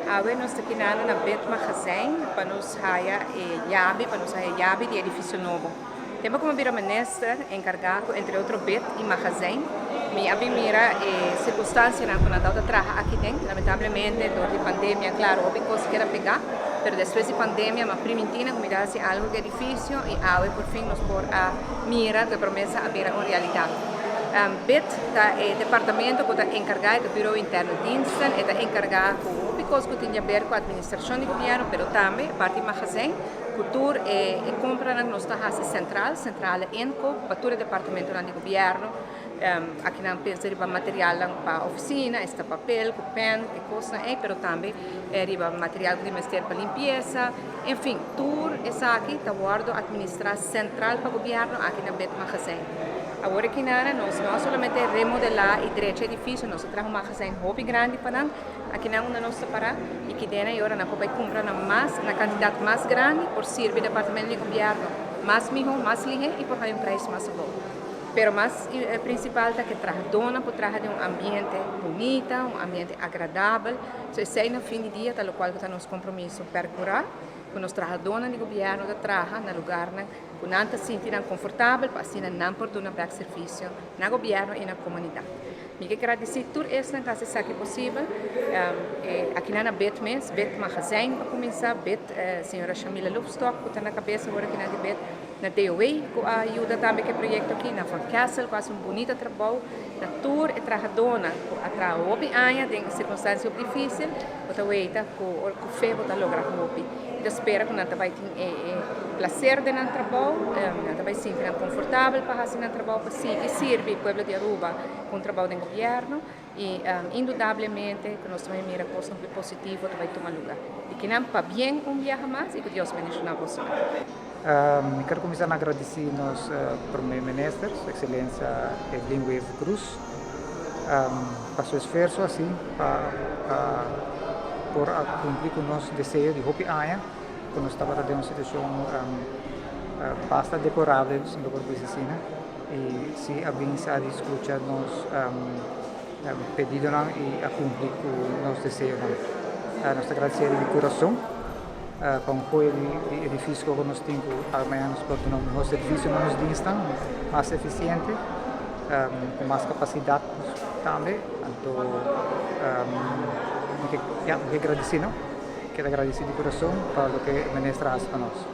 Awe nos ta akinan na BID Magazijn pa nos haya e yabi, pa nos haya yabi di edifisio nobo. Tempo ku mi a bira minister enkargá ku entre otro BID i Magazijn, mi a bin mira e sirkunstansianan ku nan tabata traha aki den. Lamentablemente dor di pandemia, klaro, hopi kos a keda pegá, pero despues di pandemia mi a primintí nan ku mi ta hasi algu ku e edifisio i awe por fin nos por a mira ku e promesa a bira un realidat. BID ta e departamento ku ta enkargá, e ta Bureau Interne Diensten, e ta enkargá ku hopi kos ku tin di aber ku administrashon di gobièrnu, pero tambe e parti magazijn ku tur e kompranan ku nos ta hasi sentral, centrale inkoop, pa tur e departamentonan di gobièrnu. Aki nan pensa riba materialnan pa ofisina, esta papel ku pèn, e kosnan ei, pero tambe riba material ku tin mester pa limpiesa. Enfin, tur esaki ta wòrdu atministrá sentral pa gobièrnu aki na BID Magazijn. Awor aki nana nos no a solamente remodelá i drecha edifisio, nos a traha un magazijn hopi grandi pa nan, aki nan unda nos ta pará, i kidena i ora nan por bai kumpra na mas, na kantidat mas grandi por sirbi departamento di gobièrnu mas mihó, mas lihé i por haña un preis mas abou. Pero mas prinsipal ta ku e trahadónan por traha den un ambiente bunita, un ambiente agradabel. So esei na fin di dia ta lokual ku ta nos kompromiso, perkurá ku nos trahadónan di gobièrnu ta traha na lugarnan ku nan ta sinti nan konfortabel pa asina nan por duna bèk servisio na gobièrnu i na komunidat. Mi ke gradisí tur esnan ku hasi esaki posibel. Akinan na bed mes, bed magazijn pa kuminsá, bed señora Shamila Loopstok ku ta na kabes awor akinan di bed, na DOW ku a yuda tambe ku e proyekto aki, na Van Kessel ku a hasi un bunita trabou, na tur e trahadónan ku a traha hopi aña den sirkunstansia hopi difísil, bo ta weita ku ora ku fe bo ta logra hopi. Mi ta spera ku nan ta bai tin e plaser den nan trabou, nan ta bai sinti nan konfortabel pa hasi nan trabou, pa sigui sirbi pueblo di Aruba ku un trabou den gobièrnu i indudablemente ku nos ta bai mira kosnan hopi positivo ta bai tuma luga. Di kinan pabien un biaha mas i ku Dios bendishoná bosonan. Mi ker kuminsá na agradisí nos Prome Minister, Su Ekselensia Evelyn Wever Croes, pa su esfuerso así pa por a kumpli ku nos deseo di hopi aña ku nos tabata den un situashon basta deplorabel, si mi por bisa asina, i si a bin sa di skucha nos pedidonan i a kumpli ku nos deseonan. Nos ta agradesé di kurason. Pa un koe di edifisio ku nos tin ku almaña nos por duna un mihó servisio na nos dienstnan, mas efisiente, ku mas kapasidat tambe. Anto mi ke, ya, mi ke gradisí no, keda gradisí di kurason pa loke e minister a hasi pa nos.